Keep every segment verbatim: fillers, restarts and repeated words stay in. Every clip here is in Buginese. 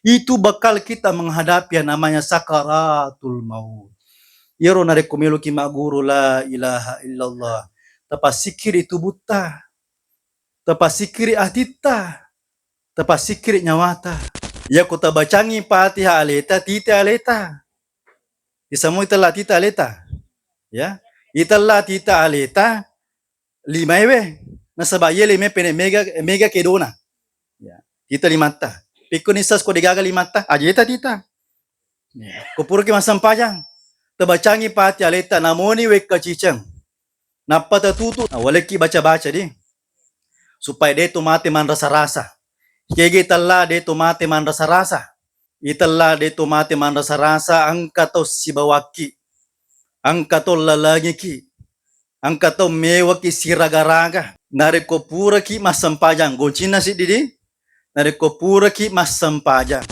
Itu bekal kita menghadapi yang namanya sakaratul maut. Iyaro narekko meloki magguru la ilaha illallah, tapassikkiri tubutta, tapassikkiri atitta, tapassikkiri nyawata. Iyako tabacangi Fatihah aleta, tita aleta. Isamoi tella tita aleta. Ya. Itella tita aleta, limaewe. Nasaba iye lime pene mega, mega kedona. Ya. Kita limatta. Pikko nissa ko degaga limatta, ajeta tita. Ya. Ko puraki massempajang, tabacangi Fatihah aleta, namoni wekka ciceng. Nappa tatutu, nawalekki baca-baca di. Supaya de to mate manrasa-rasa. Kege tella de to mate manrasa-rasa. Itella de to mate manrasa-rasa, engka tau sibawakki. Engka tau lalengiki. Engka tau mewaki siraga-raga. Narekko puraki massempajang, goncinna siddi di. Narekko puraki massempajang.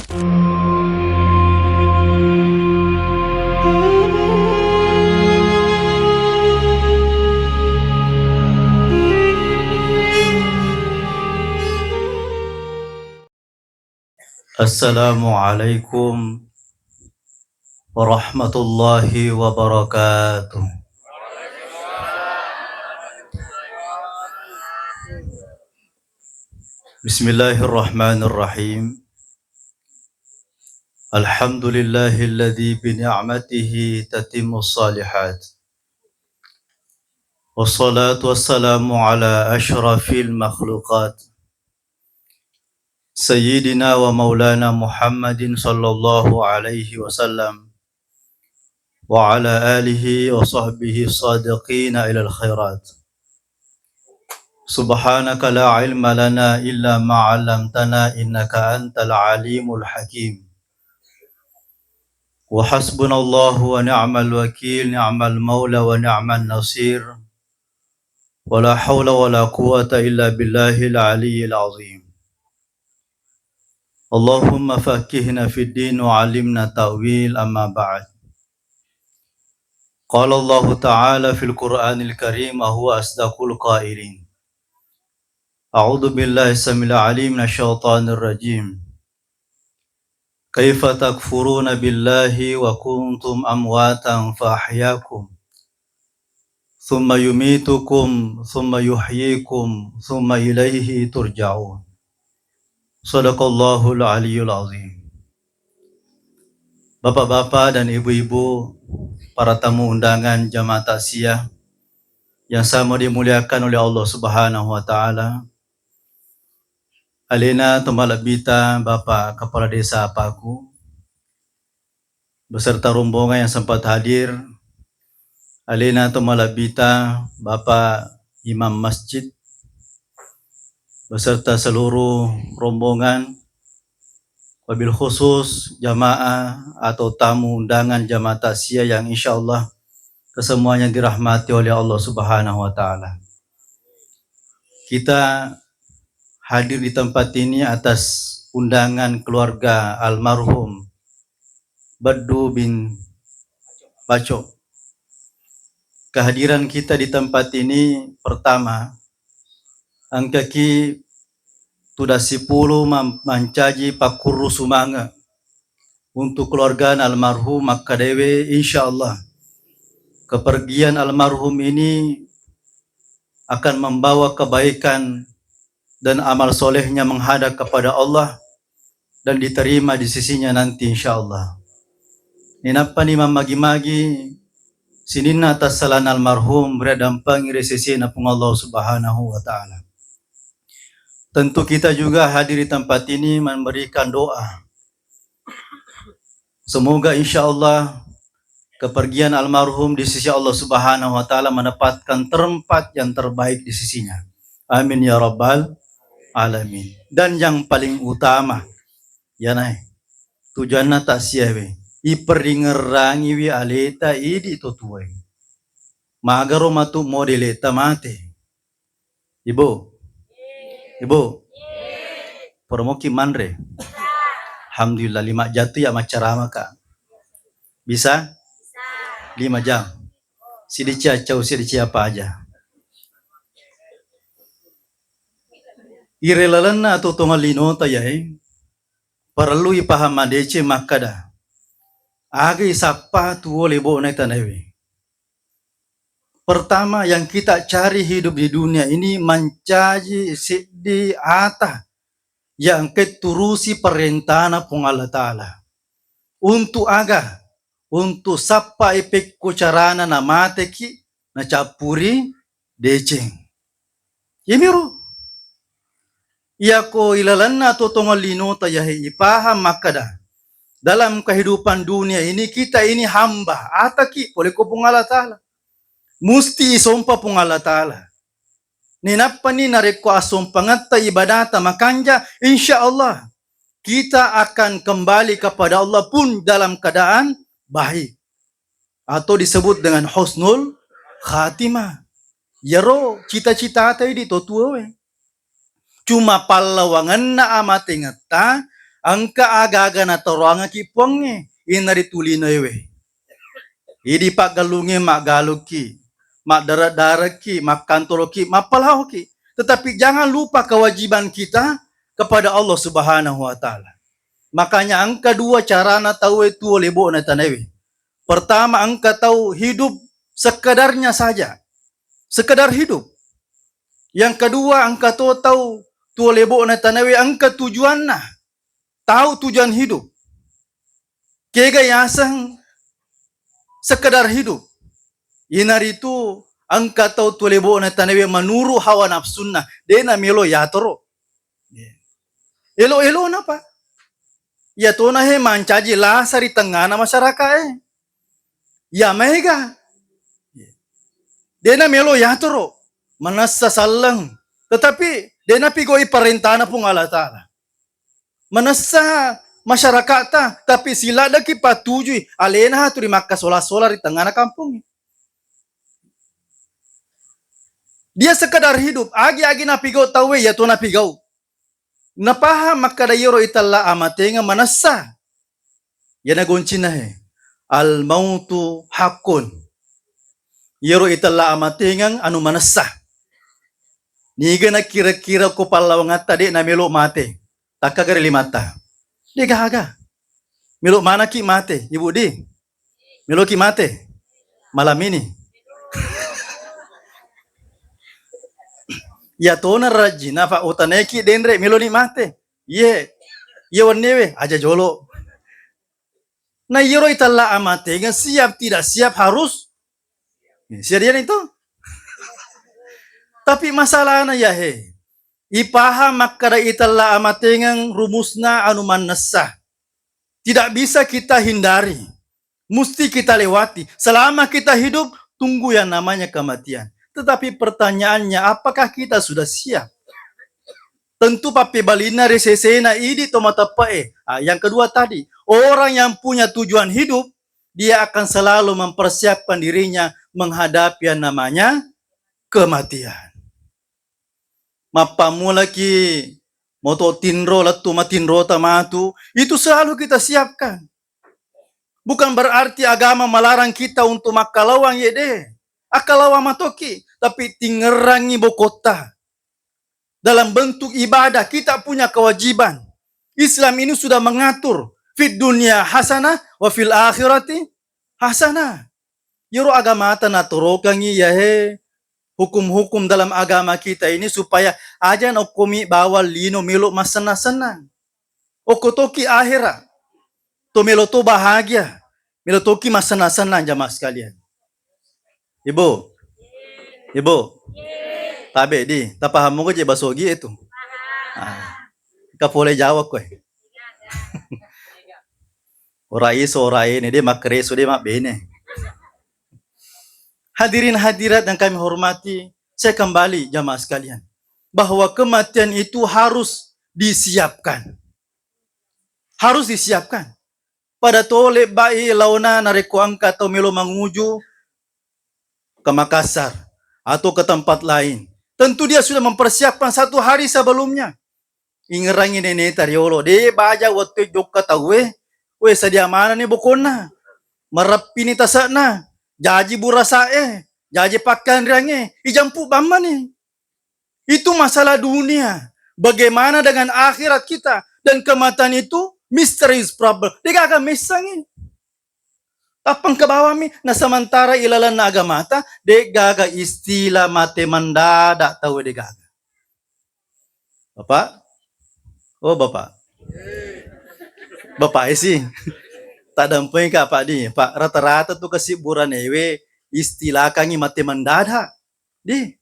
Assalamualaikum warahmatullahi wabarakatuh. Bismillahirrahmanirrahim. Alhamdulillahilladzi bi ni'matihi tatimmus shalihat. Wassalatu wassalamu ala asyrafil makhluqat, Sayyidina wa maulana Muhammadin sallallahu alaihi wasallam, wa ala alihi wa sahbihi sadiqina ilal khairat. Subhanaka la ilma lana illa ma 'allamtana innaka antal alimul hakim. Wa hasbunallahu wa ni'mal wakil, ni'mal maula wa ni'man nasir. Wa la haula wa la quwwata illa billahil aliyyil azim. Allahumma faqqihna fid din wa 'allimna ta'wil, amma ba'd. Qala Allahu ta'ala fil Qur'anil Karim wa huwa asdaqul qailin. A'udzu billahi samil alim minasy syaithanir rajim. Kaifa takfuruna billahi wa kuntum amwatan fa ahyakum, thumma yumitukum, thumma yuhyikum, thumma ilaihi turja'un. Sadaqallahul aliyul azim. Bapak-bapak dan ibu-ibu, para tamu undangan jamaah takziah yang sama dimuliakan oleh Allah Subhanahu wa Ta'ala, alena tomalebbita Bapak Kepala Desa Apaku, beserta rombongan yang sempat hadir, alena tomalebbita Bapak Imam Masjid, beserta seluruh rombongan, wabil khusus jamaah atau tamu undangan jamaah takziah yang insya Allah kesemuanya dirahmati oleh Allah Subhanahu wa Ta'ala. Kita hadir di tempat ini atas undangan keluarga almarhum Baddu bin Baco. Kehadiran kita di tempat ini, pertama, engkaki tudang sipulung mam-, mancaji pakkurru sumange untuk keluarga almarhum makkedaewe, insya Allah kepergian almarhum ini akan membawa kebaikan dan amal solehnya menghadap kepada Allah dan diterima di sisinya nanti, insya Allah. Ninappani mammagi-magi sininna tassalana almarhum ri addampengi ri sesena Puang Allah Subhanahu wa Ta'ala. Tentu kita juga hadir di tempat ini memberikan doa. Semoga insya Allah kepergian almarhum di sisi Allah Subhanahu wa Ta'ala menempatkan tempat yang terbaik di sisinya. Amin ya rabbal alamin. Dan yang paling utama, iyanae tujuanna takziah we, iperingerangiwi aleta idi to tuae. Magaro matu modeleta mate. Ibu? Ibu? Pura moki manre? Alhamdulillah, lima jam tu ya maccarama, Kak. Bisa? Lima jam. Sidici accau, sidici apa aja. Ire lalenna atuo-tuongeng lino ta yae, Parellu ipahang madeceng makkada, aga isappa tuo lebo'na tanaewe. Pertama, yang kita cari hidup di dunia ini mancaji seddi ata yang engka turusi parentana Puang Allah Ta'ala. Untuk aga? Untuk sappai pekko carana namateki nacappuri deceng. Iyamiro. Iyako ilalenna totongeng linota yahe ipahang makkada, dalam kehidupan dunia ini kita ini hamba, ataki pole ko Puang Allah Ta'ala. Musti isompa Puang Allah Ta'ala. Nenappani narekko assompangetta ibadata makanja, insya Allah kita akan kembali kepada Allah pun dalam keadaan baik. Atau disebut dengan husnul khatimah. Iyaro cita-citata idi to tuowe. Cuma pallawangenna amatengetta, engka aga-aga natoroangaki Puangnge, inaritu linoewe. Idi paggallungnge maggalukki, maddare-darekki, makkantoroki, mappalaoki. Tetapi jangan lupa kewajiban kita kepada Allah Subhanahu wa Ta'ala. Makanya engka dua carana tauwe tuo lebo'na tanaewe. Pertama, engka tau hidup sekedarnya saja. Sekedar hidup. Yang kedua, engka to tau tuo lebo'na tanaewe engka tujuanna. Tahu tujuan hidup. Kega yaseng sekedar hidup. Inaritu engka tau tuo lebo'na tanaewe menurut hawa nafsunna. Dena melo yatoro. Elo-elona, Pak. Iyatona he mancaji lasa ri tengngana masyarakat e. Iya maega. Dena melo yatoro. Manessa salleng. Tetapi dena pigoi parentana Puang Allah Ta'ala. Manessa masyarakatta, tapi siladdaki patujui alena hatu ri makkasola-sola ri tengngana kampung. Dia sekedar hidup, agi-agi napigau tauwe, iya to napigau. Napahang makkada iyaro itella amatengeng manessa. Iyana goncina he. Al mautu haqqun. Iyaro itella amatengeng anu manessa. Niga nakira-kira ko pallawangatta de namelo mate. Takkaga ri limatta. De gaga. Melo manaki mate, Ibu Di. Meloki mate? Malam ini. Iya tona rajina, fa utanaiki denre meloni mate. Iye. Iye wennewe aja jolo. Na iyaro itella amatengeng siap tidak siap harus. Siap dia itu. Tapi masalahna ya he. Ipahang makkada itella amatengeng rumusna anu mannessa. Tidak bisa kita hindari. Musti kita lewati. Selama kita hidup, tunggu yang namanya kematian. Tetapi pertanyaannya, apakah kita sudah siap? Tentu pappebalinna ri sesena idi to mateppe'e. Ah, yang kedua tadi, orang yang punya tujuan hidup, dia akan selalu mempersiapkan dirinya menghadapi yang namanya kematian. Mappammulaki moto tinro lettu matinrota matu, itu selalu kita siapkan. Bukan berarti agama melarang kita untuk makkalawang, ye de. Akkalawang matoki, tapi tingerangi bokotta. Dalam bentuk ibadah, kita punya kewajiban. Islam ini sudah mengatur, fid dunya hasanah wa fil akhirati hasanah. Iyaro agamata natorokangngi yahe hukum-hukum dalam agama kita ini supaya aja naokkomi bawang lino melo massennang-sennang. Okko toki akhera. To melo to bahagia. Melo toki massennang-sennang jamaah sekalian. Ibu. Ibu. Tabe di, tapahammu ko je basogi itu. Ah. Kapole Jawa koe. Ora iso, ora ene, de makkereso, de mabbene. Hadirin hadirat yang kami hormati, saya kembali jamaah sekalian, bahwa kematian itu harus disiapkan. Harus disiapkan. Pada to lebbai laona narekko engka tau melo manguju ke Makassar atau ke tempat lain. Tentu dia sudah mempersiapkan satu hari sebelumnya. Ingerangi neneta riolo, de baja wettu jokka tauwe, we sadia manenni bokonna, mareppini tase'na, jaji burasae, jaji pakkanriange, ijampu bammani. Itu masalah dunia. Bagaimana dengan akhirat kita? Dan kematian itu Mysterious problem. Degaga messangi. Tappa engka bawammi, na sementara ilalenna agamata, degaga istilah mate mendadak tau degaga. Bapak? Oh, Bapak. Bapak isi. Tak dampeng ka, Pak, di. Pak, rata-rata tu kesiburan ewe istilakangi mate mendadak. Di.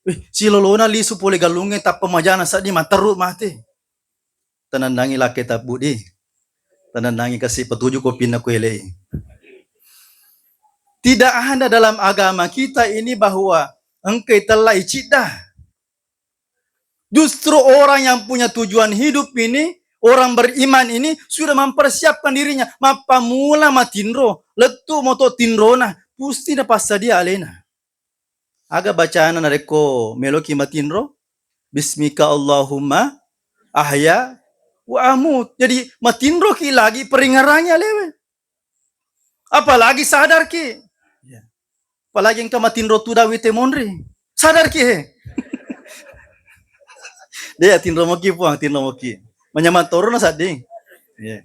Wih, silolona lisu pole galungnge tappa majana seddi matteru mate. Tenennangi lakke tabbu di. Tenennangi kasi petuju kopinna kuelei. Tidak ada dalam agama kita ini bahwa engkai tellai cidda. Justru orang yang punya tujuan hidup ini, orang beriman ini sudah mempersiapkan dirinya. Mappamula matinro, lettu moto tinrona, pusti napassadia alena. Aga bacana narekko meloki matinro? Bismika Allahumma ahya wa amut. Jadi matinroki lagi peringarangi alewe. Apalagi sadarki. Ya. Apalagi engka matinro tudang wite monri. Sadarki he. Dia tinro moki puang, tinro moki. Manyamang toro na sadding. Ya.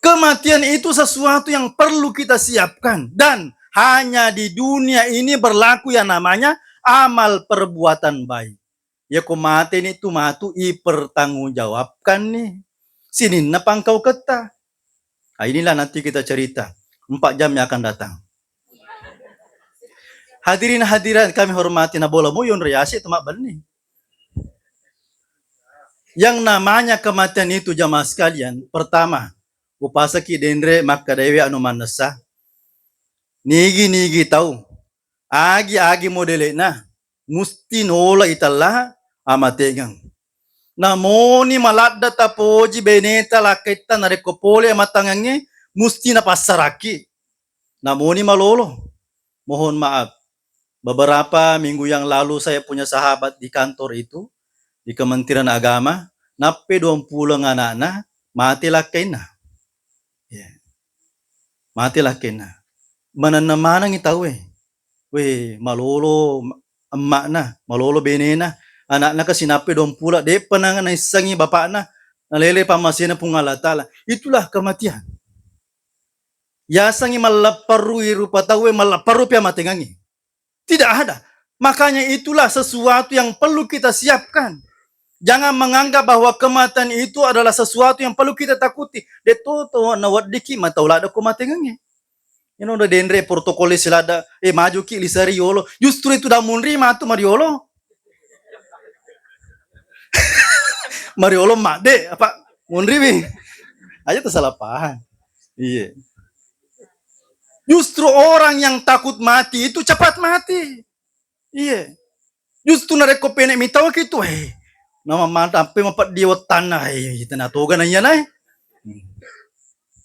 Kematian itu sesuatu yang perlu kita siapkan. Dan hanya di dunia ini berlaku yang namanya amal perbuatan baik. Ya, ko mateni tu matu ipertanggungjawabkan nih. Sininna pangkauketta. Nah, inilah nanti kita cerita. Empat jam yang akan datang. Hadirin hadirat kami hormati, na bola mo yonre yase tu mabbenni. Yang namanya kematian itu, jamaah sekalian, pertama, upasaki denre makkadaiwe anu mannessa. Nigi-nigi tau, agi-agi modele'na, musti nola itella amatengeng. Namoni maladda tapoji beneta lakkaitta narekko pole amatangengnge, musti napassaraki. Namoni malolo. Mohon maaf. Beberapa minggu yang lalu saya punya sahabat di kantor itu, di Kementerian Agama, nappe duampuleng anakna, mate lakkainna. Ya. Mate lakkainna. Manenna manengi tauwe. Weh, malolo emma'na, malolo benena, anakna kasi nappe duampuleng, de'pa na naissengi bapakna, nalele pammasena Puang Allah Ta'ala. Itulah kematian. Yasengngi mallapparui rupa tauwe, mallapparui pi amatengengnge. Tidak ada. Makanya itulah sesuatu yang perlu kita siapkan. Jangan menganggap bahwa kematian itu adalah sesuatu yang perlu kita takuti. De to to naweddiki matau ladda ko matengengnge. Ino udah denre protokol silada, eh, majuki lisari yolo. Justru itu dah munri matu mariolo. Mariolo madde apa munri mi. Aja tersalah paham. Iya. Justru orang yang takut mati itu cepat mati. Iya. Justru narekko pene mitawaki tu, eh, nama mata apa mapeddi wettanna, eh, tena toga na iya nai.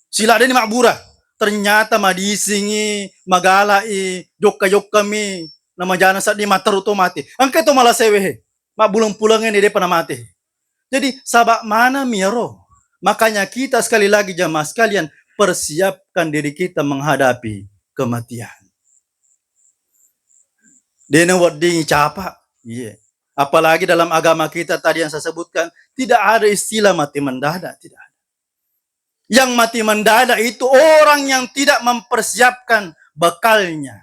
Sila deni mabbura. Ternyata madisingi, magalai, jokka-jokkami, namajana saddi matteru to mati. Engka to mala sewe he. Mabbuleng-pulengeng ni depa namate. Jadi, sabak manami ero. Makanya kita sekali lagi jamaah sekalian, persiapkan diri kita menghadapi kematian. Dena wedding capa. Iya. Apalagi dalam agama kita tadi yang saya sebutkan, tidak ada istilah mati mendadak, tidak ada. Yang mati mendadak itu orang yang tidak mempersiapkan bekalnya,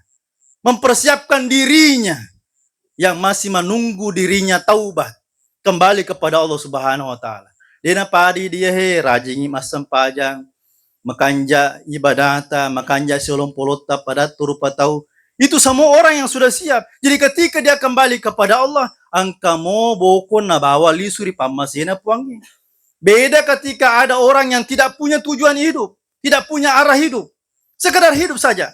mempersiapkan dirinya, yang masih menunggu dirinya taubat, kembali kepada Allah Subhanahu wa Ta'ala. Dena padi dia he, rajingi massempajang, makanja ibadata, makanja siolompolotta, pada turupa tau. Itu semua orang yang sudah siap. Jadi ketika dia kembali kepada Allah, engka mo bokon nabawa lisu ri pammasena Puangnge. Beda ketika ada orang yang tidak punya tujuan hidup, tidak punya arah hidup, sekedar hidup saja.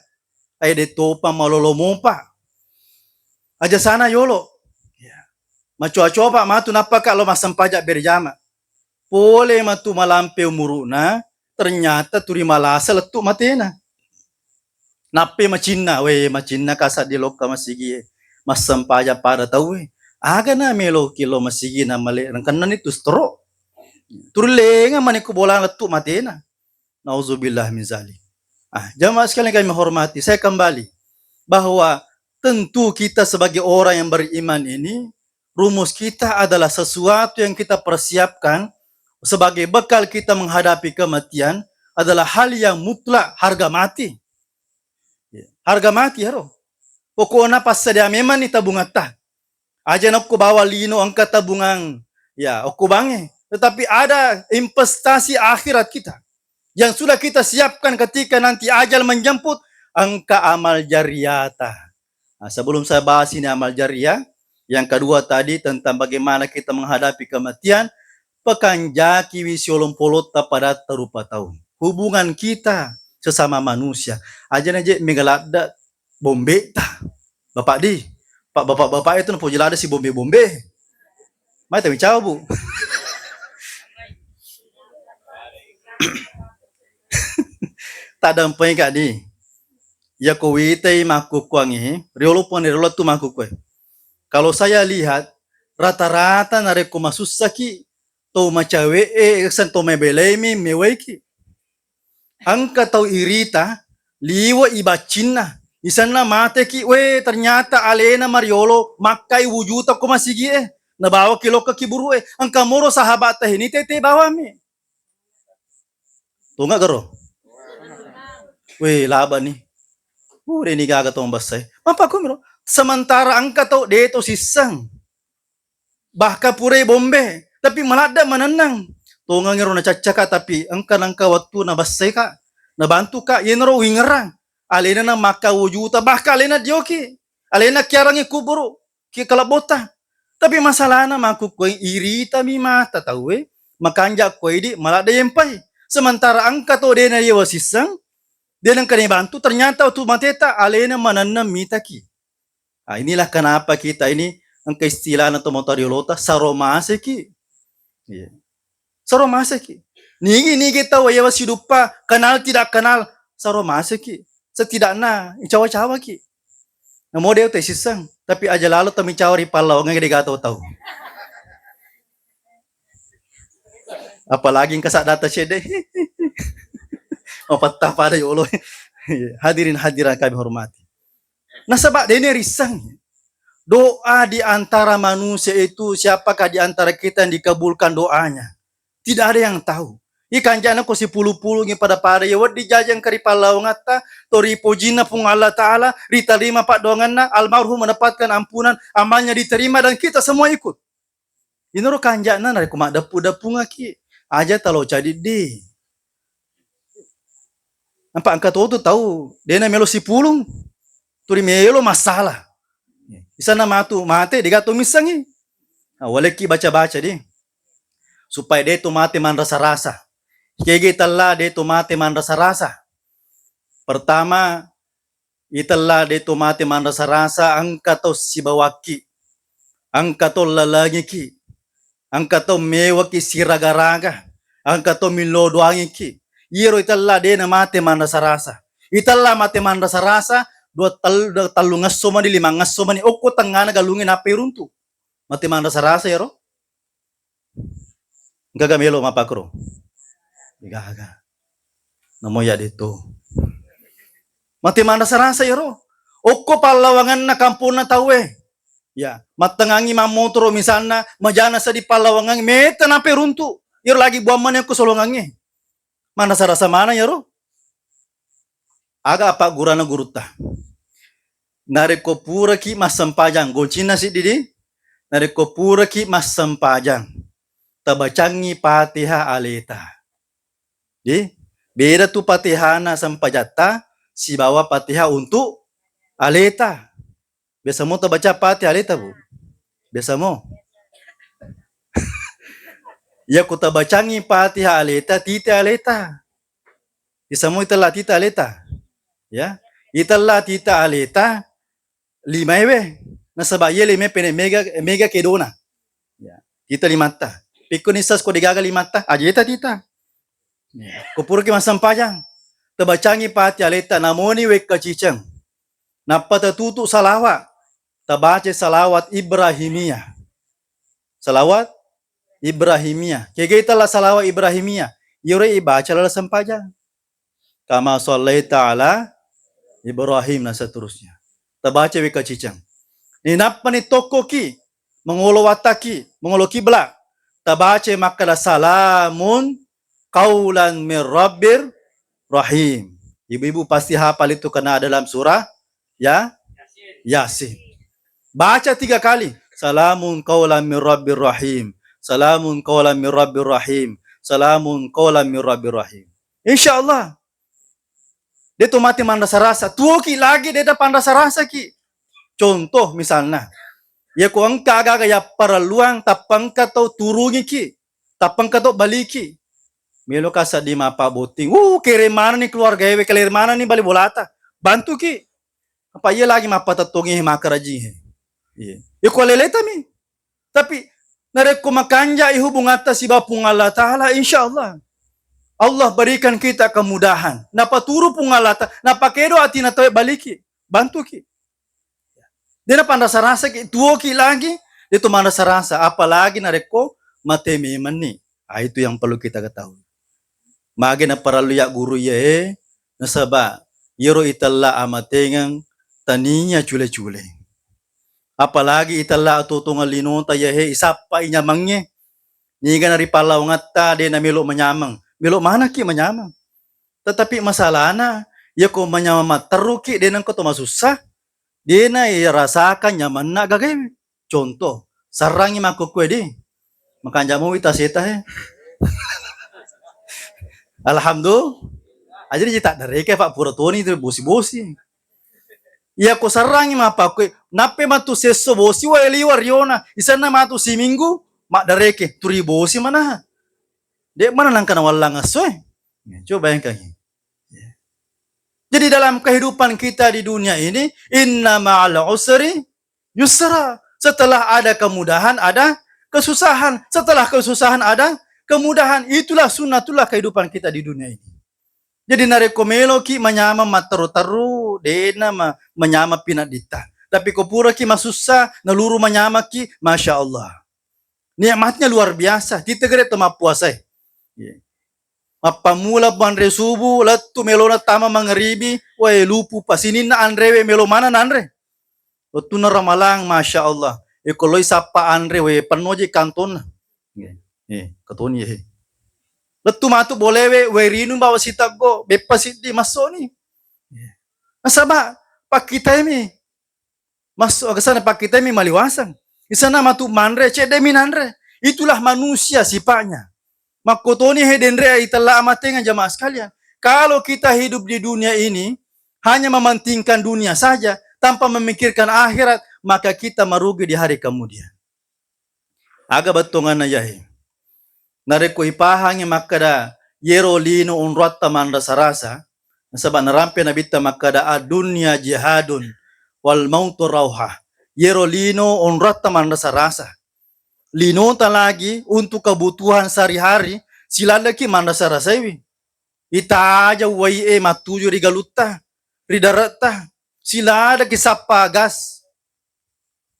Ai de topa malolo mopa. Aja sana yolo. Ya. Macoa-coa pa matu nappa ka lo massempajang berjama. Pole matu malampe umuru'na, ternyata turi malasa lettu matena. Nappe macinna, we macinna kasa di lokka masigi e. Massempajang pada tauwe. Aga na melo ki lo masigi na male rengkennani tu stroke. Turi lenga mani ku bola lettu matena. Nauzubillah min zalik. Ah, jamaah sekalian kami hormati, saya kembali bahwa tentu kita sebagai orang yang beriman ini rumus kita adalah sesuatu yang kita persiapkan sebagai bekal kita menghadapi kematian adalah hal yang mutlak, harga mati. Ya, harga mati iyaro. Pokokna passadia memang ni tabungatta. Aja nakko bawa lino engka tabungang, ya, okko bange. Tetapi ada investasi akhirat kita yang sudah kita siapkan ketika nanti ajal menjemput, engka amal jariyata. Nah, sebelum saya bahas ini amal jariyah, yang kedua tadi tentang bagaimana kita menghadapi kematian, pekanjaki wi siolong polotta pada terupa taung. Hubungan kita sesama manusia. Aja na je mega ladda bombetta. Bapak di, Pak, bapak-bapak itu napoji ladda si bombe-bombe. Mai tami cawa, Bu. Tadampengi, Kak, di. Yako witai makkukkuangngi, riolo pun riolo tu makkukkuai. Kalau saya lihat, rata-rata narekko masussaki, to macawe'e, essen to mebelemi, mewaiki. Engka tau irita, liwe i baccinna. Isenna mateki, we, ternyata alena mariolo, makkai wujuta ko masigie. Nabawaki lokka kiburu'e. Engka moro sahabatta ini tete bawami. Tonga garo? We, laba ni. Pure ni gaga tau mabessai. Mapakku miro. Sementara engka tau de to sisseng. Bahkan purai bombe, tapi maladda manennang. Tongeng ero nacaccaka, tapi engka nangka wettu nabessai ka, nabantu ka, yenaro wingerang. Alena na makka wujuta, bahkan alena dioki. Alena kiarangi kuburu, ki kalebbota. Tapi masalahna makkukkuai iritami mata tauwe, makanja ko idi maladda yempai. Sementara engka to dena yewa sisseng, dena engka bantu, ternyata wettu mateta alena manennang mitaki. Ah, inilah kenapa kita ini engka istilahna tomatoa riolota, saro maseki. Iya. Saro maseki. Nigi-nigi tau yewa siduppa, kenal tidak kenal, saro maseki. Setidakna icawa-cawaki. Namo de te sisseng, tapi aja lalo tami cawa ri pallawangnge de gato tau. Apalagi engka saddata cedde. Mapetta pada yolo. Hadirin hadirat kami hormati. Nasaba dene risseng. Doa di antara manusia itu, siapakah di antara kita yang dikabulkan doanya? Tidak ada yang tahu. Ikanjana ko sipulu-pulungi pada-pada ya wedding jajang kari pallawangatta, tori pojinna Puang Allah Ta'ala, diterima paddoanganna, almarhum mendapatkan ampunan, amalnya diterima dan kita semua ikut. Inaro kanja'na narekko maddeppu-deppungaki, aja talo cadiddi. Nampa engka totu tau, dena melo sipulung, turi melo masalah. Isanna matu mate, degato missengi. Nah, walekki baca-baca di. Supaya de to mate manrasa-rasa. Kege tella de to mate manrasa-rasa. Pertama, itella de to mate manrasa-rasa, engka to sibawakki, engka to lalengiki, engka to mewaki siraga-raga, engka to millo doangiki. Iyaro itella de na mate manrasa-rasa. Itella mate manrasa-rasa, dua tel-, dua tellungesso mani, limangesso mani, okko tengngana galungnge nappa iruntu. Mate manrasa-rasa iyaro. Gaga melo mappakro? Gaga. Namo ya de to. Mate manrasa-rasa iyaro. Okko pallawanganna kamponna tauwe. Ya, mattengangi mammotoro misalna, majana sedi pallawangang, meta nape runtu. Iyaro lagi buang mane okko solongangnge. Manrasa-rasa mana iyaro? Aga appaggurana gurutta? Narekko puraki massempajang, goncinna siddi di, narekko puraki massempajang, tabacangngi Fatihah aleta. Di, beda tu Fatihana sempajatta sibawa Fatihah untuk aleta. Biasa mo tabaca Fatihah aleta, Bu? Biasa mo? Iya ku tabacangngi Fatihah aleta, tita aleta. Isamui tella tita aleta. Ya. Itella tita aleta, limaewe. Nasaba iye lime pene mega, mega kedona. Ya. Tita limatta. Pikku nissas ko degaga limatta, ajeta tita. Ya. Ko puraki massempajang. Tabacangngi Fatihah aleta, namoni wekka ciceng. Nappa tatutu salawa. Tabaca salawat Ibrahimiyah. Salawat Ibrahimiyah. Kega itella salawat Ibrahimiyah? Iyaro ibaca lala sempajang. Kama sallaita ala Ibrahim, dan seterusnya. Tabaca wekka ciceng. Ni nappani tokkoki, mangolo wattaki, mangolo kibla, tabaca makkeda salamun qaulan mir rabbir rahim. Ibu-ibu pasti hafal itu karena ada dalam surah ya Yasin. Baca tiga kali. Salamun qaulan mir rabbir rahim. Salamun qaulan mir rabbir rahim. Salamun qaulan mir rabbir rahim. Insya Allah. De to mate manrasa-rasa. Tuoki lagi de da panrasa-rasa ki. Contoh misalna. Ya ko engka aga-aga ya parelluang tappa engka tau turungi ki. Tappa engka to baliki. Melo ka seddi mappabbotting. Uh, kere manenni keluarga ewe, kere manenni bali bolata. Bantuki. Apa iya lagi mappatettongi he makkaraji he. Iya. Ya ko leleta mi. Tapi narekko makanja i hubungatta siba Puang Allah Ta'ala, insya Allah. Allah berikan kita kemudahan. Napaturu Puang Allah Ta'ala, napakedo atina tawe baliki. Bantuki. Dena panrasa-rasa ki, tuoki lagi, de to manrasa-rasa, apalagi narekko mate memenni. Ah, itu yang perlu kita ketahui. Mage naparellu ya guru ya e, nasaba yero itella amatengeng tania cule-cule. Apalagi itella atotongeng linota ya he, isappa i nyamangnge. Niga na ri pallawangatta de na melo manyameng. Melo manaki manyameng. Tetapi masalahna, ya ko manyameng matteruki de nengko to masussa. Dena irasakan nyamanna gagaewe. Contoh, sarrangi makkukkue di. Makanja mowi taseta he. Alhamdulillah. Aja di tak dereke pak pura toni tu bosi-bosi. Iya ko sarrangi mappakkue, nappe matu sesso bosi wae liwa riona. Isenna matu siminggu maddereke turi bosi mana. De mana nangkana wallang assoe. Ya, coba bayangkan ini. Ya. Jadi dalam kehidupan kita di dunia ini, inna ma'al usri yusra. Setelah ada kemudahan, ada kesusahan. Setelah kesusahan, ada kemudahan. Itulah sunnatullah kehidupan kita di dunia ini. Jadi narekko meloki manyameng matteru-teru, dena ma-, manyameng pinadditta. Tapi ko puraki masussa, naluru manyamekki, masya Allah. Nikmatnya luar biasa. Titegere to mappuasae. Iya. Mappammula manre subuh, lettu melona tama mangaribi, wae lupu pasininna anrewe melo mana nanre. Wettunna Ramalang, masya Allah. Eko loi sappa anre, wae pennoji kantonna. Iya. Eh, katoni ya. Lettu matu bolewe, wae rinung bawa siteggo, beppa siddi massoni. Iya. Nasaba pakkitaimi. Masuk aga sana pakkitaimi maliwaseng. Isana matu manre, cedde mi nanre. Itulah manusia sifatnya. Makkotoni he denre itella amatenga jamaah sekalian. Kalau kita hidup di dunia ini hanya mementingkan dunia saja tanpa memikirkan akhirat, maka kita merugi di hari kemudian. Aga bettuanganna yahe. Narekko ipahangi makkeda yero lino onroatta manrasa-rasa, nasaba narampe Nabitta makkeda, "Ad-dunya jihadun wal mautu rauha." Yero lino onroatta manrasa-rasa. Linota lagi untuk kebutuhan sehari-hari, siladaki manrasa-rasaiwi. Itaja uwai e mattuju ri galutta, ri dare'ta, siladaki sappa gas.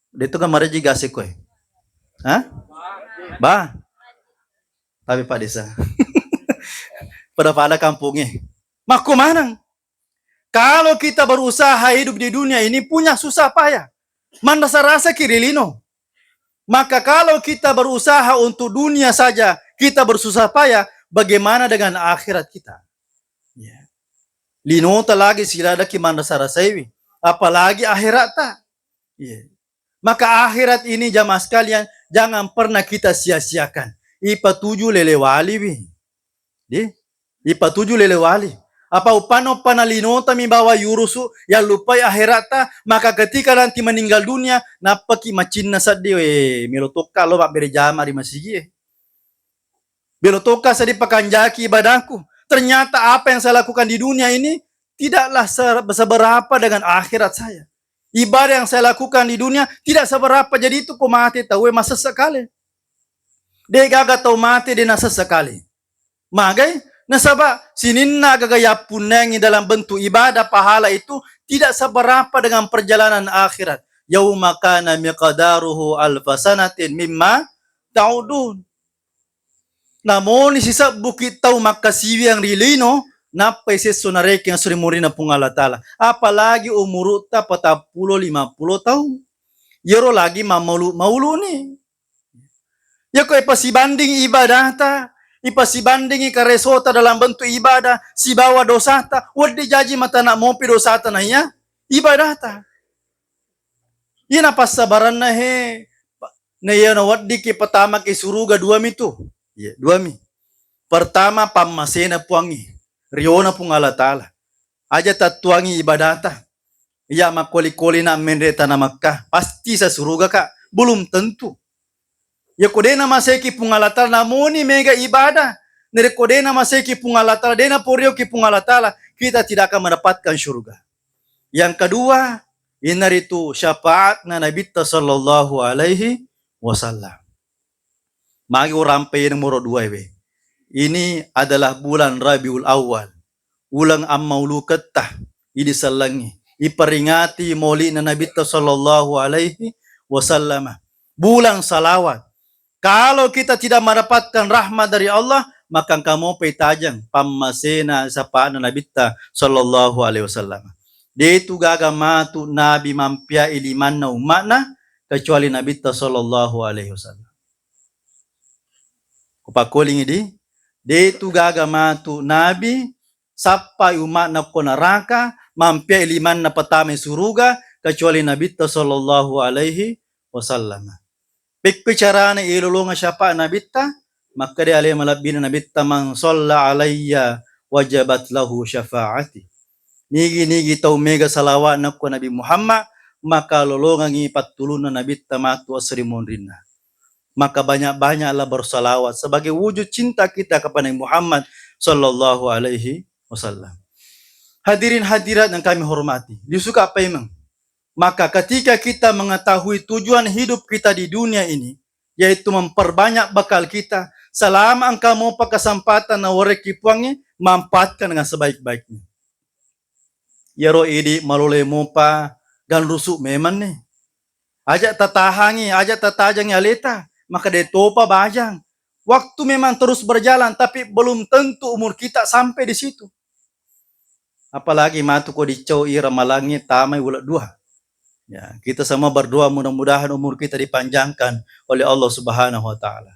Detu kan mareji gas e koe. Hah? Ba. Tapi Pak Desa. Pada-pada kampungnge. Makko maneng. Kalau kita berusaha hidup di dunia ini punya susah payah. Manrasa-rasa ki ri lino. Maka kalau kita berusaha untuk dunia saja, kita bersusah payah, bagaimana dengan akhirat kita? Ya. Linota lagi siladaki manrasa-rasaiwi, apalagi akhiratta. Ya. Maka akhirat ini jamaah sekalian, jangan pernah kita sia-siakan. Ipatuju lelewaliwi. Di? Ipatuju lelewali. Apa uppanna, uppanna linota mi bawa yurusu, yallupai akhiratta, maka ketika nanti meninggal dunia, nappaki macinna seddi, we, melo tokka lo mabbere jama ri masigi e. Melo tokka seddi pakanjaki ibadahku. Ternyata apa yang saya lakukan di dunia ini tidaklah se-, seberapa dengan akhirat saya. Ibadah yang saya lakukan di dunia tidak seberapa, jadi itu ko mate tauwe masessa kale. De gaga tau mate de nasessa kale. Magai? Nasaba sininna gaga yappunnangi dalam bentuk ibadah pahala itu tidak seberapa dengan perjalanan akhirat. Yauma kana miqdaruhu alfa sanatin mimma ta'udun. Namoni sisebbuki tau makkasiwiang ri lino, nappai sesso narekeng esso ri murinna Puang Allah Ta'ala. Apalagi umurutta patappulo limappulo taung. Iyaro lagi mammaulu-mauluni. Yako ipasibanding ibadata, ipasibandingi karesota dalam bentuk ibadah sibawa dosata, wedding jaji matana mopi dosata naiya ibadata. Iyana passabaranna he, na iya naweddiki patamaki suruga dua mitu. Iya, dua mi. Pertama, pammasena Puangnge, riona Puang Allah Ta'ala. Aja tattuangi ibadata. Iya makkoli-kolina menre tana Makkah, pasti sa suruga ka? Belum tentu. Yako de namaseki Puang Allah Ta'ala, namoni mega ibadah. Narekko de namaseki Puang Allah Ta'ala, de naporioki Puang Allah Ta'ala, kita tidak akan mendapatkan surga. Yang kedua, inaritu syafaatna Nabitta sallallahu alaihi wasallam. Magi urampe nomoro dua we. Ini adalah bulan Rabiul Awal. Uleng ammauluketta idi sellengngi. Iperingati mauli'na Nabitta sallallahu alaihi wasallam. Bulan salawat. Kalau kita tidak mendapatkan rahmat dari Allah, maka engka mopa itajeng pammasena syafaatna Nabitta sallallahu alaihi wasallam. Detu gaga matu Nabi mampiai limanna umma'na kecuali Nabitta sallallahu alaihi wasallam. Kupakkolingi di, detu gaga matu Nabi sappai umma'na ko naraka, mampiai limanna patamai suruga kecuali Nabitta sallallahu alaihi wasallam. Pekko carana ilolonga syafaat Nabitta, makkeda ale malebbina Nabitta, "Man shalla alayya wajabat lahu syafaati." Nigi-nigi tau mega salawatna ko Nabi Muhammad, maka lolongangi pattulunna Nabitta matu asri monrinna. Maka banyak-banyaklah bersalawat sebagai wujud cinta kita kepada Nabi Muhammad sallallahu alaihi wasallam. Hadirin hadirat yang kami hormati, disuka apa emang? Maka ketika kita mengetahui tujuan hidup kita di dunia ini, yaitu memperbanyak bekal kita, selama engka mopa kesempatan nawerekki Puangnge, manfaatkan dengan sebaik-baiknya. Iyaro idi malole mopa ganrusu memanni. Aja tatahangi, aja tatajangi aleta, maka de topa bajang. Waktu memang terus berjalan, tapi belum tentu umur kita sampai di situ. Apalagi matu ko dicau i ramalangnge tamai uleng dua. Ya, kita semua berdoa mudah-mudahan umur kita dipanjangkan oleh Allah Subhanahu wa Ta'ala.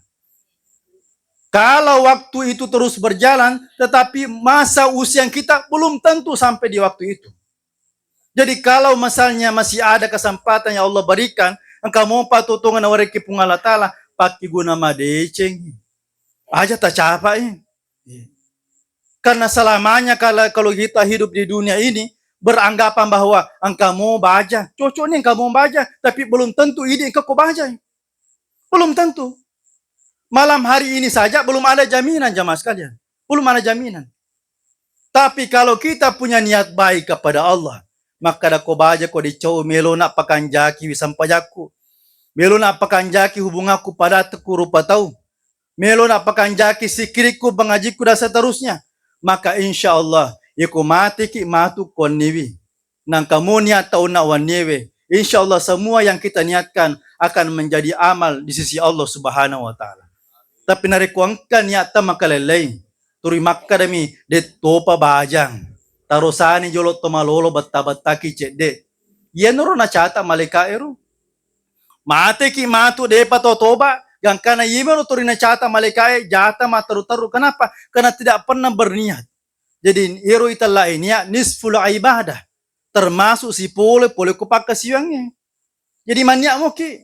Kalau waktu itu terus berjalan, tetapi masa usia kita belum tentu sampai di waktu itu. Jadi kalau misalnya masih ada kesempatan yang Allah berikan, engka mopa totongan nawerekki Puang Allah Ta'ala, pakkiguna madeceng. Aja tacapai. Karena selamanya kalau, kalau kita hidup di dunia ini, beranggapan bahwa engka mo baja, cocok nih engka mo baja, tapi belum tentu idi engka ko baja. Belum tentu. Malam hari ini saja belum ada jaminan, jamaah sekalian. Belum ada jaminan. Tapi kalau kita punya niat baik kepada Allah, makkeda ko baja ko dicau, melo na pakanjaki wi sampajakku. Melo na pakanjaki hubunganku pada teku rupa tau. Melo na pakanjaki sikirikku, pangajikku, dan seterusnya. Maka insya Allah, iko mateki matu konniwi. Nangka mo niatta onna wenniewe, insya Allah semua yang kita niatkan akan menjadi amal di sisi Allah Subhanahu wa Ta'ala. Tapi narekko engka niatta makalellei, turi makkedami, de topa bajang. Tarosani jolo to malolo betta-bettaki cedde. Iyanaro nacata malaika ero. Mateki matu depa to toba, gangkana iyemaro turi nacata malaikae jata matteru-teru. Kenapa? Karena tidak pernah berniat. Jadi ero itellai niat nisful ibadah, termasuk sipole pole ko pakkasiwiangnge. Jadi manniat moki.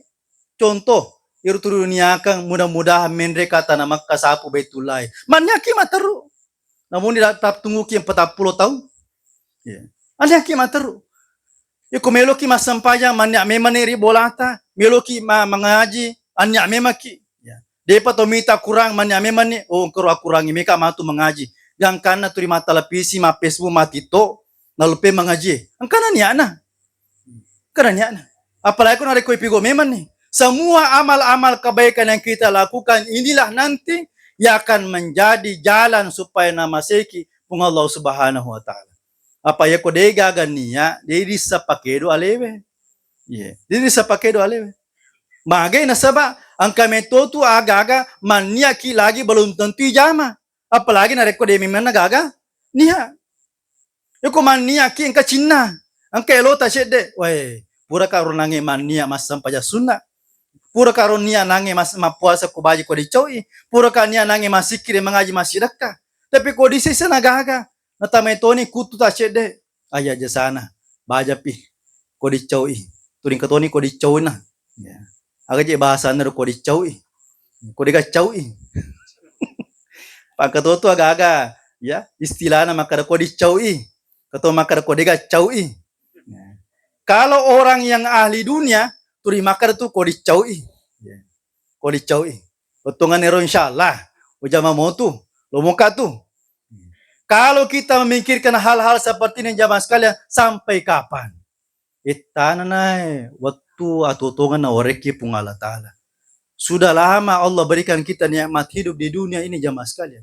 Contoh, ero turi niakeng mudah-mudahan menre ka tana Makka sapu Baitullah. Manniakki matteru. Namun tidak tap tungguki yang petappulo tahun. Ya. Anniakki matteru. Iko meloki massempajang, manniak memanni ri bolata, meloki ma-, mangaji, anniak memaki. Ya. Depa to mita kurang, manniak memanni, oh, engkaro akurangi meka matu mangaji. Gangkanna turi mattelevisi, ma Facebook, ma TikTok, nalupe mangaji. Engkana niatna. Engkana niatna. Apalagi ko narekko ipigo memanni. Semua amal-amal kebaikan yang kita lakukan inilah nanti yang akan menjadi jalan supaya namaseki Puang Allah Subhanahu wa Ta'ala. Apa yako de gaga niat, de dissa pakedo alewe. Iya, de dissa pakedo alewe. Magai nasaba engka metotu aga-aga manniakki lagi belum tentu ijama. Apalagi narekko de memang gaga niat. Yako manniakki engka cinna, engka elota cedde. Wae, Puraka ro nangnge mannia massempajang sunna. Puraka ro nia nangnge mas-, mappuasa ko baji ko dicaui. Puraka nia nangnge massikkiri mangaji massidekka. Tapi ko disisa na gaga, natamai toni kuttu ta cedde. Aya jasana, bajapi ko dicaui. Turing katoni ko dicauna. Ya. Aga je bahasanna ro ko dicaui. Ko dega caui. Pakatoto aga-aga, ya, istilahna makkada ko dicaui. Kato makkada ko dega caui. Ya. Kalau orang yang ahli dunia, turi makkada tu ko dicaui. Ya. Ko dicaui. Wettunganna ero insyaallah, ujama motu, lomoka tu. Kalau kita memikirkan hal-hal seperti ini, jamaah sekalian, sampai kapan? Ittana nae wettu atuo-tuongeng nawarekki Puang Allah Ta'ala. Sudah lama Allah berikan kita nikmat hidup di dunia ini, jamaah sekalian.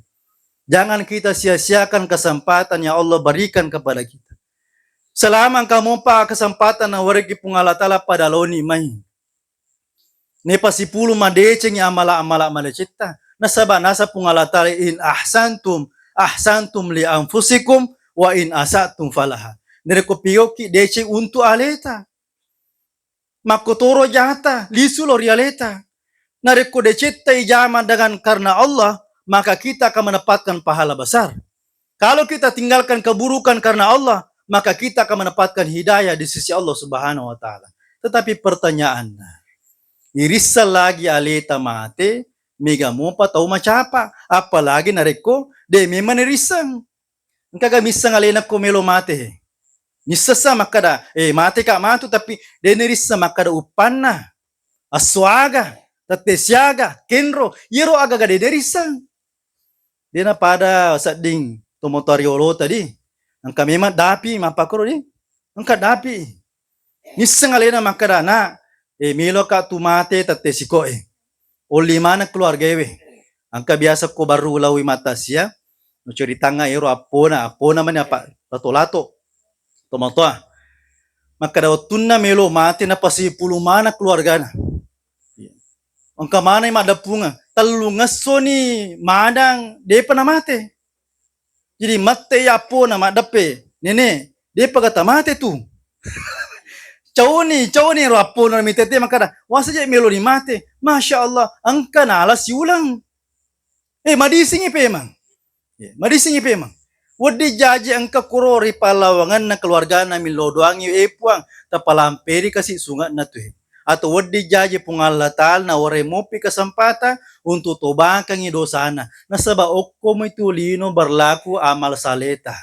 Jangan kita sia-siakan kesempatan yang Allah berikan kepada kita. Selama engka mopa kesempatan nawarekki Puang Allah Ta'ala, pada laoni mai. Nepasipulung madecengngi amala-amala madecetta. Nasaba nasa Puang Allah Ta'ala, "In ahsantum, ahsantum li anfusikum, wa in asatum falaha." Narekko pigauki deceng untuk aleta. Makkotoro jata, lisu lo ri aleta. Narekko decetta ijama dengan karena Allah, maka kita akan mendapatkan pahala besar. Kalau kita tinggalkan keburukan karena Allah, maka kita akan mendapatkan hidayah di sisi Allah Subhanahu wa Ta'ala. Tetapi pertanyaanna, irisseng lagi aleta mate, mega mopa tau macapa, apalagi narekko de memang irisseng. Engkaga misseng alena ko melo mate he? Missessa makkada, eh, mate ka matu, tapi de nerisseng makkada uppanna, assuaga, tette siaga, kenro, iyero agaga de nerisseng. Dena pada sedding tomatoa riolo tadi. Engka memang dapi mappakoro di. Engka dapi. Nisseng alena makkada, "Nak, eh, meloka tu mate tette siko e. Olli maneng keluargaewe." Engka biasa ko baru lawi mattasia, nucuritangnga ero appona, appona mani apa lato-lato. Tomatoa. Makkada wettunna melo mate napasipulung maneng keluargana. Engka maneng maddeppungeng, tellungessoni madang depa namate. Jadi mette appona maddeppe, "Nene, depa gata mate tu." Cauni, cauni ro appona mitete makkada, "Wasa je meloni mate." Masya Allah, engka nala siuleng. Eh, madisingi pemang. Ya, madisingi pemang. Wedding jaji engka kuro ri pallawangenna keluargana millau doangi, eh, Puang, tapalamperi kasi sunge'na tu, eh. Atau wedding jaji Puang Allah Ta'ala nawarai mopi kesempatan untuk tobakangi dosana. Nasaba okkomi tu lino berlaku amal saleta.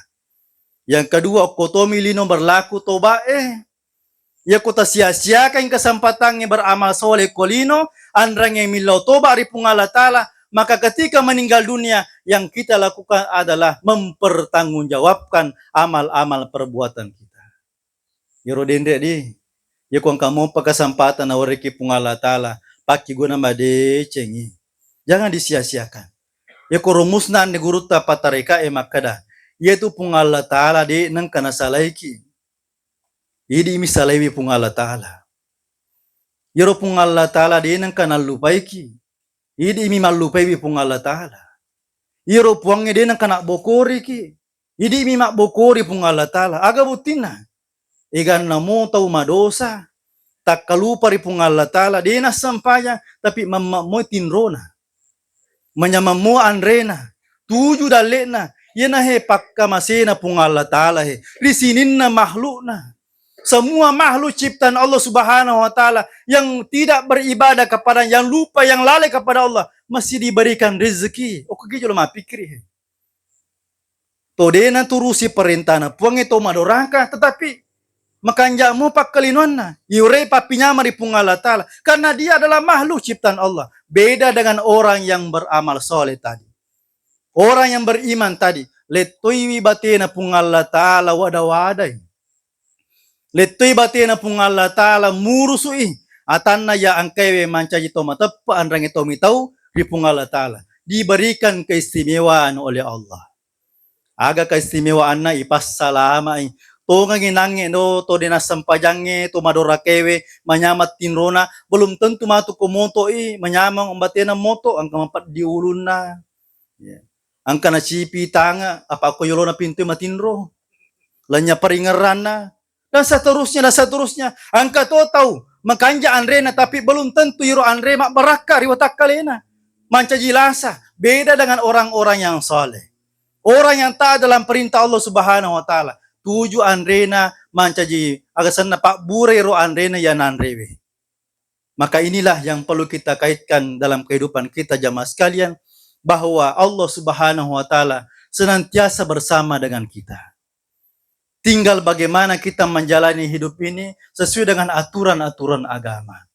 Yang kedua, okko tomi lino berlaku toba, eh. Iyako tasia-siakan kesempatangnge beramal soleh ko lino, anrangnge millau toba ri Puang Allah Ta'ala, maka ketika meninggal dunia, yang kita lakukan adalah mempertanggungjawabkan amal-amal perbuatan kita. Iyaro denre di, iyako engka mopa kesempatan nawarekki Puang Allah Ta'ala, pakkiguna madecengi. Jangan disia-siakan. Iyako rumusna anne gurutta patareka e makkada, iyatu Puang Allah Ta'ala de nengka nasalaiki. Idi mi salaiwi Puang Allah Ta'ala. Iyaro Puang Allah Ta'ala de nengka nallupaiki. Idi mi mallupaiwi Puang Allah Ta'ala. Iyaro Puangnge de nengka nabbokoriki. Idi mi mabbokori Puang Allah Ta'ala. Aga buttinna? Eganna mo tau madosa, takkalupa ri Puang Allah Ta'ala, de nassempajang, tapi mamma moi tinrona. Manyameng mua anrena, tuju dalle'na, iyana he pakkamasena Puang Allah Ta'ala he, ri sininna makhlukna. Semua makhluk ciptaan Allah Subhanahu wa Ta'ala yang tidak beribadah kepada, yang lupa, yang lalai kepada Allah, masih diberikan rezeki. Okko ki jolo mappikiri he. To de naturusi perintana Puangnge to madoraka, tetapi makanja' mo pakkalinoanna, iurai pappinyama ri Puang Allah Ta'ala, karena dia adalah makhluk ciptaan Allah. Beda dengan orang yang beramal soleh tadi. Orang yang beriman tadi, lettoiwi batena Puang Allah Ta'ala wada-wadai. Lettoi batena Puang Allah Ta'ala murusu'i atanna ya engkaewe mancaji to mateppe' anrangnge to mitau ri Puang Allah Ta'ala. Diberikan keistimewaan oleh Allah. Aga keistimewaanna? Ipassalama'i. Tongengi nangnge do to de nassempajangnge, to madorakewe, manyameng tinrona, belum tentu matu ko moto'i, manyameng batena moto, engka mapeddi ulunna. Ya. Engka nacipi tange, apa ko yolona pintue matinro. Lanya paringerranna, Dan seterusnya, dan seterusnya. Engka to tau makanja anrena, tapi belum tentu iro anre mabbarakka ri watakkalena. Mancaji lasa, beda dengan orang-orang yang saleh. Orang yang taat dalam perintah Allah Subhanahu wa Ta'ala, tuju anrena mancaji, aga senna pabbura iro anrena iya nanrewe. Maka inilah yang perlu kita kaitkan dalam kehidupan kita, jamaah sekalian, bahwa Allah Subhanahu wa Ta'ala senantiasa bersama dengan kita. Tinggal bagaimana kita menjalani hidup ini sesuai dengan aturan-aturan agama.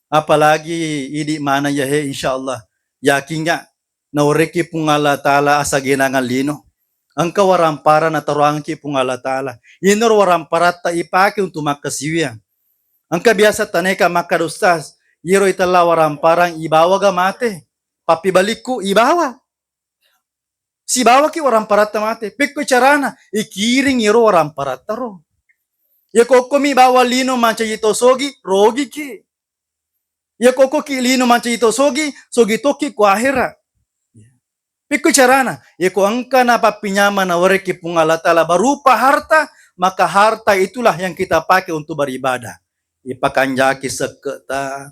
Apalagi idi mana ya he, insya Allah. Yakin nggak? Nawerekki Puang Allah Ta'ala asagenangan lino. Engka waramparang nataroangki Puang Allah Ta'ala. Inaro waramparatta ipake untuk makkasiwiang. Engka biasa taneka makkada, "Ustaz, iyaro itella waramparang ibawaga mate? Pappibalikku ibawa." Sibawaki waramparatta mate. Pekko carana? Ikiring iyaro waramparatta ro. Iya kokkomi bawa lino mancaji to sogi, rogiki. Iya kokkoki lino mancaji to sogi, sogi tokki ko ahera. Pekko carana? Iya ko engka na pappinyameng nawerekki Puang Allah Ta'ala berupa harta, maka harta itulah yang kita pakai untuk beribadah. Ipakanjaki sekke'ta,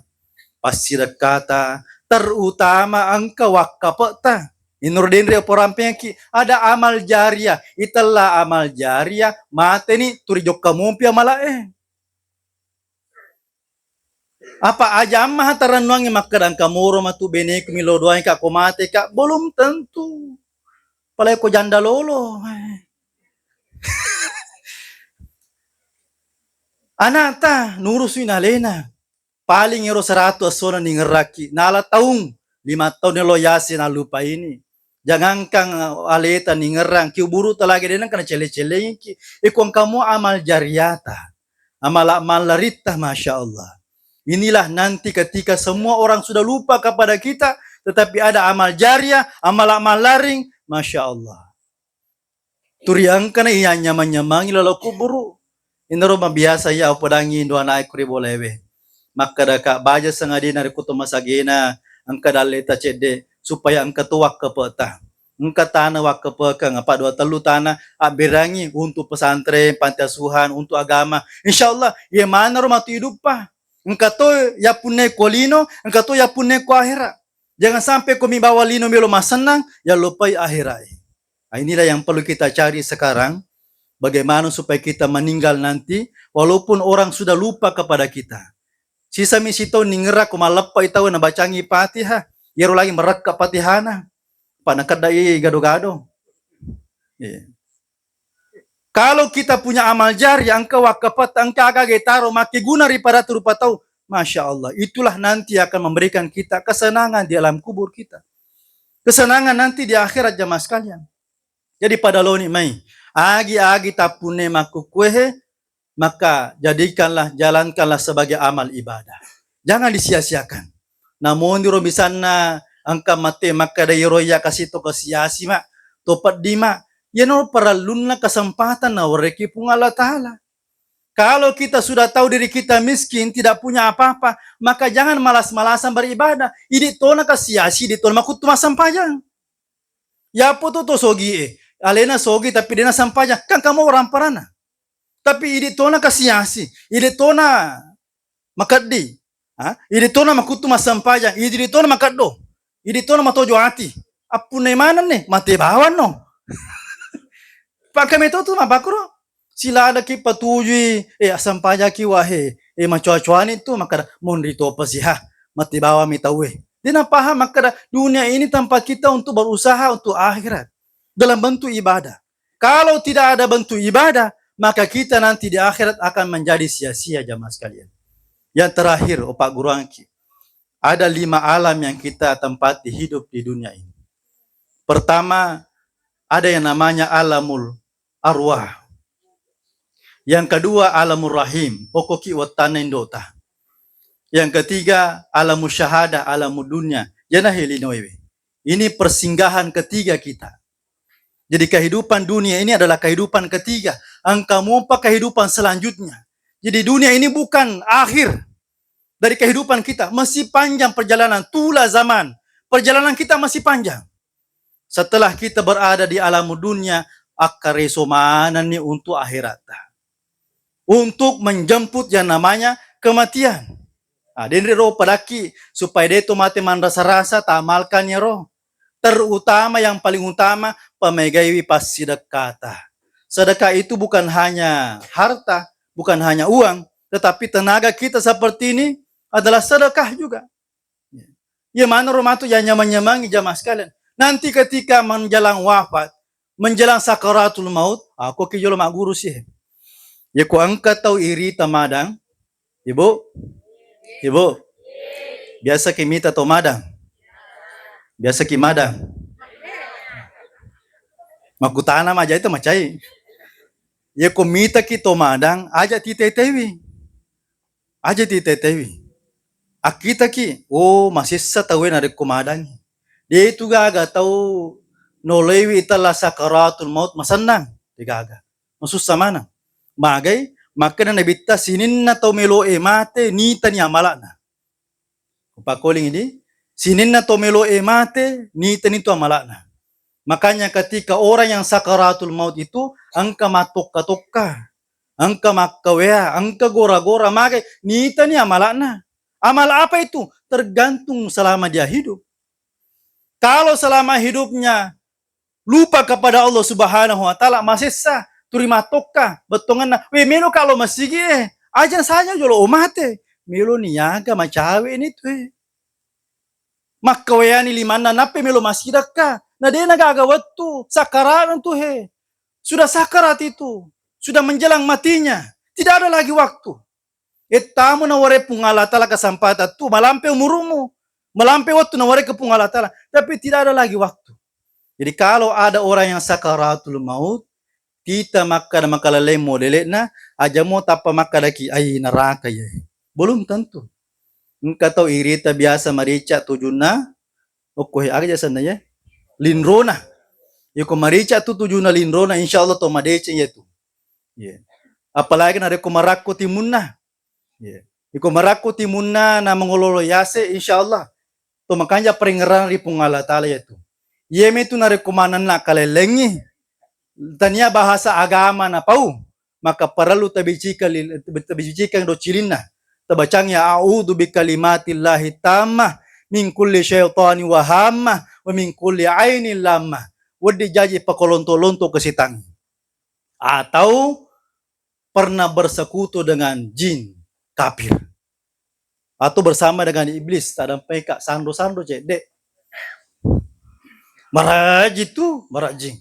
passirekkata, terutama engka wakkape'ta. Inur denre porampengki, ada amal jariah, itella amal jariah, mateni turi jokka mompi amala'e. Apa aja amma tarennuangngi makkeda engka moro matu beneku milo doaika ko mateka? Belum tentu. Apalagi ko janda lolo. Anata nurusui nalena. Paling ero seratu essona ningerrakki. Nala taung, lima taung elo yase nalupa ini. Jangankan aleta ningerrang, ki uburu talagi deneng kana celle-cellengki. Iko engkamu amal jariata. Amala mallaritta, Masya Allah. Inilah nanti ketika semua orang sudah lupa kepada kita, tetapi ada amal jariah, amala mallaring, Masya Allah. Turi engkana iya nyamang-nyamangi lalo kuburu. Inaro mabiasa iya upodangi dua naik kuri bolewe. Makkadaka baja sengadina ri kuto masagena engka dalle ta cedde supaya engka to wakkapeta. Engka tana wakkapekeng apa dua tellu tana abberangi untuk pesantren, panti asuhan, untuk agama. Insya Allah, iya manaro matu iduppa. Engka to yappunne ko lino, engka to yappunne ko ahera. Jangan sampai ko mibawa lino melo masennang, yallupai aherae. Nah, inilah yang perlu kita cari sekarang, bagaimana supaya kita meninggal nanti, walaupun orang sudah lupa kepada kita. Sisami sitaung ningerra ko malleppai tau nabacangi Fatihah, iyaro lagi merekka Fatihana, pa nakeddai gado-gado. Iya. Kalau kita punya amal jariah, engka wakkapetta, engka aga-aga taro makkeguna ri pada rupa tau, Masya Allah, itulah nanti akan memberikan kita kesenangan di alam kubur kita. Kesenangan nanti di akhirat, jamaah sekalian. Jadi pada loni mai, agi-agi tappunne makkukkuehe, maka jadikanlah, jalankanlah sebagai amal ibadah. Jangan disia-siakan. Namoniro misalna engka mate makkeda iyaro iya kasi to kasiasi ma, to peddi ma, iyano parellunna kesempatan nawerekki Puang Allah Ta'ala. Kalau kita sudah tahu diri kita miskin, tidak punya apa-apa, maka jangan malas-malasan beribadah. Idi tona kasiasi, idi tona makuttu massempajang. Yapo tu to sogi e, alena sogi tapi dena sempajang, kan kamu orang parana. Tapi idi tona kasiasi, idi tona makeddi, ha? Idi tona makuttu massempajang, idi tona makeddo, idi tona matojo ati. Appunai manenni, mate bawanno. Pakame to tu mapakuro. Siladaki patujui, eh, assempajaki wahe, eh, macoa-coani tu makkada, monri topa siha, mate bawami tauwe. Dia napaham makkada dunia ini tempat kita untuk berusaha untuk akhirat dalam bentuk ibadah. Kalau tidak ada bentuk ibadah, maka kita nanti di akhirat akan menjadi sia-sia, jamaah sekalian. Yang terakhir, opak guruangki, ada lima alam yang kita tempati hidup di dunia ini. Pertama, ada yang namanya alamul arwah. Yang kedua, alamul rahim, okoki wettanna indota. Yang ketiga, alamul syahadah, alamul dunia, jana helinoewe. Ini persinggahan ketiga kita. Jadi kehidupan dunia ini adalah kehidupan ketiga. Engka mupa kehidupan selanjutnya. Jadi dunia ini bukan akhir dari kehidupan kita. Masih panjang perjalanan, tula zaman. Perjalanan kita masih panjang. Setelah kita berada di alam dunia, akkareso manenni untuk akhirat. untuk menjemput yang namanya kematian. Ah, denre ro padakki supaya de to mate manrasa-rasa, taamalkan iyaro. Terutama, yang paling utama, pamegaiwi passidekkata. Sedekah itu bukan hanya harta, bukan hanya uang, tetapi tenaga kita seperti ini adalah sedekah juga. Iya maneng ro matu ya nyamang-nyamangi jamaah sekalian. Nanti ketika menjelang wafat, menjelang sakaratul maut, ah, ko ki jolo magguru sih. Ya ko engka tau irita madang, Ibu? Ibu? Biasa ki mita to madang? Biasa ki madang? Makkutana maja itu macai. Ya ko mita ki to madang, aja titetewi. Aja titetewi. Akkitaki, oh, masessa tauwe narekko madangi. De tu gaga tau noloiwi itella sakaratul maut masennang. De gaga. Masussa maneng. Magai, makkeda Nabitta, sininna tau meloe mate, nitani amala'na. Upakoling ini, sininna tau meloe mate, nitani tu amala'na. Makanya ketika orang yang sakaratul maut itu engka mattokka-tokka, engka makkawea, engka gora-gora, magai, nitani amala'na. Amal apa itu? Tergantung selama dia hidup. Kalau selama hidupnya lupa kepada Allah Subhanahu wa Ta'ala, masessa, turi mattokka bettongenna. We, melo ka lo masigi e, aja saja jolo o mate. Melo niaga macawe ni tu e. Makkaweani limanna, nappe melo massidekka. Na dena gaga wettu, sakkaratna tu he. Sudah sakarat itu, sudah menjelang matinya. Tidak ada lagi waktu. Ettamu nawarai Puang Allah Ta'ala kesempatan tu, malampe umurumu, malampe waktu nawarai ke Puang Allah Ta'ala. Tapi tidak ada lagi waktu. Jadi kalau ada orang yang sakaratul maut, kita makkada makaleleng modele'na, aja mo tappa makkadaki, ai neraka ya. Belum tentu. Engka tau irita biasa marica tujunna, okko he aga jasanna ya? Linrona. Iko marica tu tujunna linrona, insya Allah to madeceng ya tu. Iya. Apalagi narekko marakko timunna. Iya. Iko marakko timunna na mangolo-olo yase, insya Allah to makanja parengngerang ri Puang Allah Ta'ala yatu. Iyami tu narekko manenna kalellengngi, tania bahasa agama napau, maka parellu tabicikeng li-, tabicikeng do cilinna. Tabacang ya, "A'udzu bikalimatillahi tammah min kulli syaitani wa hammah wa min kulli ainin lammah." Wedding jaji pakolonto-lonto ke setang. Atau pernah bersekutu dengan jin kafir atau bersama dengan iblis, tadampai ka sando-sando cedde. Maraji tu, maraji.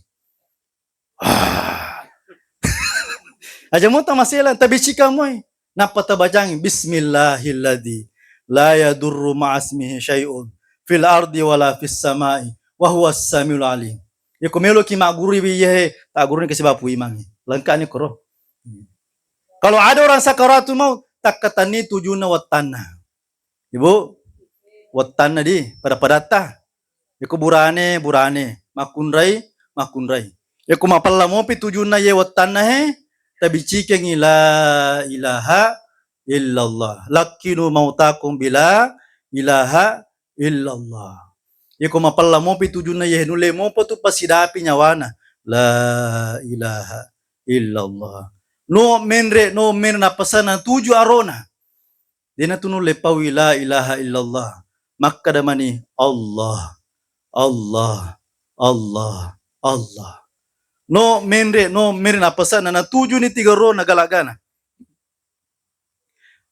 Ah. Aja muta masela, tabicika moi. Nappa tabacangi, "Bismillahilladzi la yadurru ma'asmihi syai'un fil ardi wala fis samai wa huwas samiul alim." Yako meloki magguru iye, taguruni ke sebab imangi. Lengkani koro. Kalau ada orang sakaratul maut, takkatanni tujunna wettanna. Ibu, wettanna di pada-padatta. Yako burane, burane, makkunrai, makkunrai. Yako mapella mopi tujunna ye wettanna he, tabicikengi la ilaha illallah. Lakkinu mautakum bila ilaha illallah. Yako mapella mopi tujunna ye, nulle mopo tu pasidapi nyawana. La ilaha illallah. No menre, no menre napasana tuju arona. Dena tu nulle paui la ilaha illallah. Makkada mani Allah, Allah, Allah, Allah. No menre, no menre napasana natuju ni tiga ro na galagana.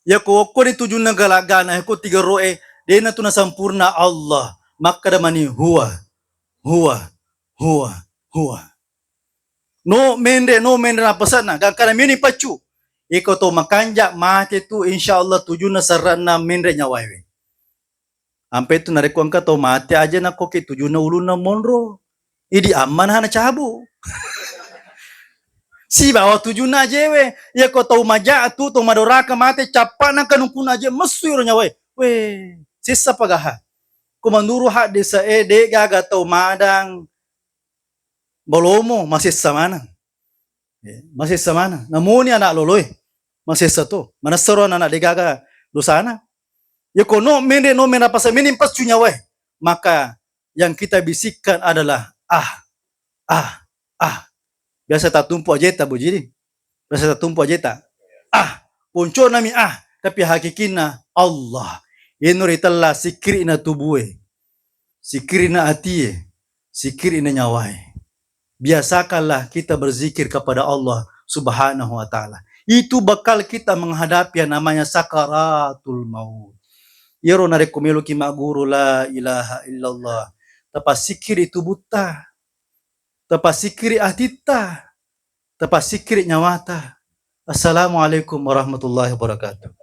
Yako okkoni tujunna galagana, yako tiga roe, dena tu nasampurna Allah. Makkada mani huwa, huwa, huwa, huwa. No menre, no menre napasana, gangkana meni paccu. Iko to makanja mate tu, insya Allah tujunna serranna menre nyawaewe. Ampe tu narekko engka tau mate aja nakko ke tujunna ulunna monro. Idi amma na nacabu. Sibawa tujunna ajewe. Yako tau maja tu, tau madoraka mate, cappa na kanukuna aje messu iro nyawae. We, sessa pagaha. Ko manuru haddesa e, de gaga tau madang balomo masessa maneng. Eh, masessa maneng. Namoni anak loloe, masessa to. Manessaro anak degaga dosana. Ya kono menre no menapasa mening passu nyawae. Maka yang kita bisikkan adalah, "Ah, ah, ah." Biasa tatumpu ajeta, Bujiri. Biasa tatumpu ajeta. ah, ponconami ah, tapi hakikinna Allah. Iyanu ritella sikkiri'na tubue, sikkiri'na atie, sikkiri'na nyawae. Biasakanlah kita berzikir kepada Allah Subhanahu wa Ta'ala. Itu bekal kita menghadapi yang namanya sakaratul maut. Iyaro narekko meloki magguru la ilaha illallah, tapasikkiri tubutta, tapasikkiri atitta, tapasikkiri nyawata. Assalamualaikum warahmatullahi wabarakatuh.